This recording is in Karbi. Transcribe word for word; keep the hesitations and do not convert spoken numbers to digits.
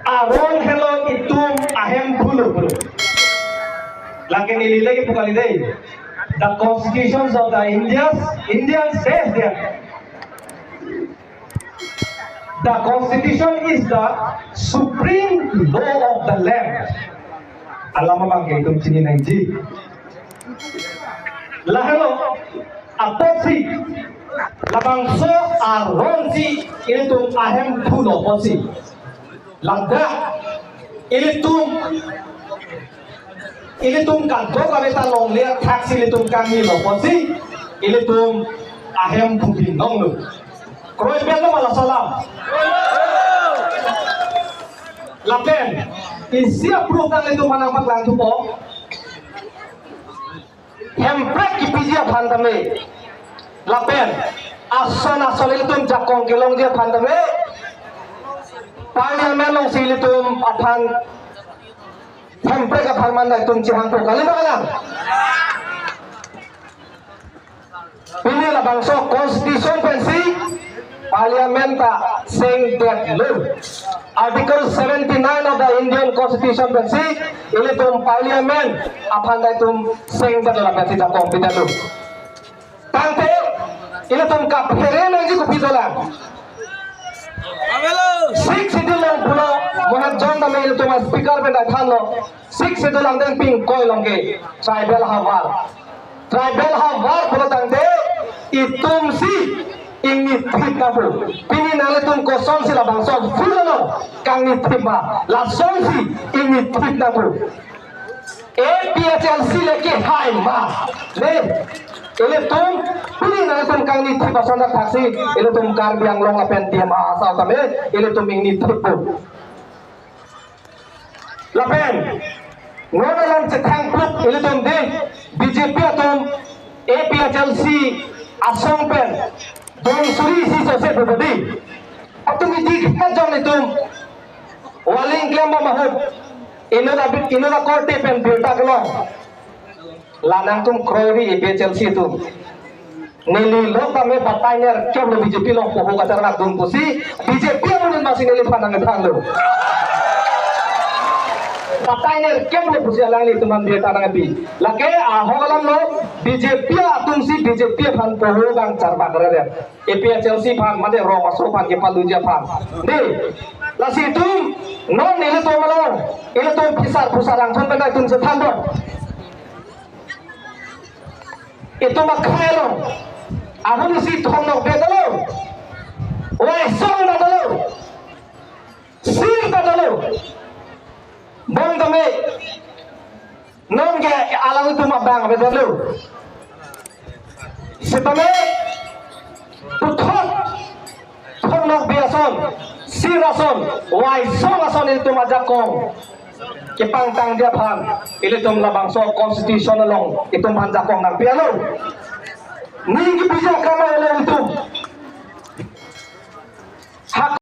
Aron helo itum ahemphu lo. Lake neli lagi pukali dei. The constitutions of the Indias, Indian states there. The constitution is the supreme law of the land. Alam abang ke itum chini nangji. Lahelo apotsi labangso aronsi ilitum ahemphu lo apotsi. Ladak ilitum ilitum kangtok kami ta longle thaksi ilitum kangni lo apotsi ilitum ahemphu binong lo. Kroipen lo ma laso alam. Lapen isi a-proof nanglitum aphan nangpaklang thupo. Hemprek kipiji aphan tame lapen ason ason ilitum jakong kelongji aphan tame Parliament alongsi ilitum aphan Hemprek apharman ta itum chihangpo, kali ma kalang? Pini labangso constitution pensi Parliament ta sengdetlo. Article seventy-nine of the Indian Constitution pensi ilitum Parliament aphan ta itum sengdetlo, pensi jakong pidetlo. Tangte ilitum kaphere nangji kopi dolang. Sixth Schedule along pulo Mohan John tame ilitum a-speaker pen ta thanlo. Sixth Schedule angdeng ping koi long ke tribal havar. Tribal havar pulo tangte itumsi ingnithip nangpo. Pini nanglitum kosonsi labangso field along kangnithip ma, lasonsi ingnithip nangpo. A P H L C le kehai ma? Ne, ilitum pini nanglitum kangnithip ason thaksi ilitum Karbi Anglong lapen Dima Hasao tame ilitum ingnithippo. Lapen non alam chethang puk ilitum dei, B J P atum A P H L C asong pen dong suri isi sose bebedi. Atum idik hajong itum waling klem ba mahut inut abit inut akorte pen birta kelong. La nangtum kroiri A P H L C atum. Neli lo tame batai nerkep lo B J P along poho kacharlak dun pusi B J P amonit masi neliphan nangkethanlo. Batai nerkep lo pusi alanglitum aphan birta nangpi. Lake ahok alam lo, B J P atumsi B J P aphan poho bang charlak rere. A P H L C aphan mate rong aso aphan kepaluji aphan. Dei, lasi itum non ilitum along ilitum phisar phusar angthon pen ta itum chethanbom. Itum akhai along ahut isi Thong Nokbe ta dolo, Waisong ta dolo, Sir ta dolo. Bong tame non ke alanglitum abang ave dolo. Setame puthot Thong Nokbe ason, Sir ason, Waisong ason ilitum ajakong kepangtangji aphan ilitum labangso constitution along itum aphan jakong nangpi alo. Ning kipiji akam alo ilitum. Hak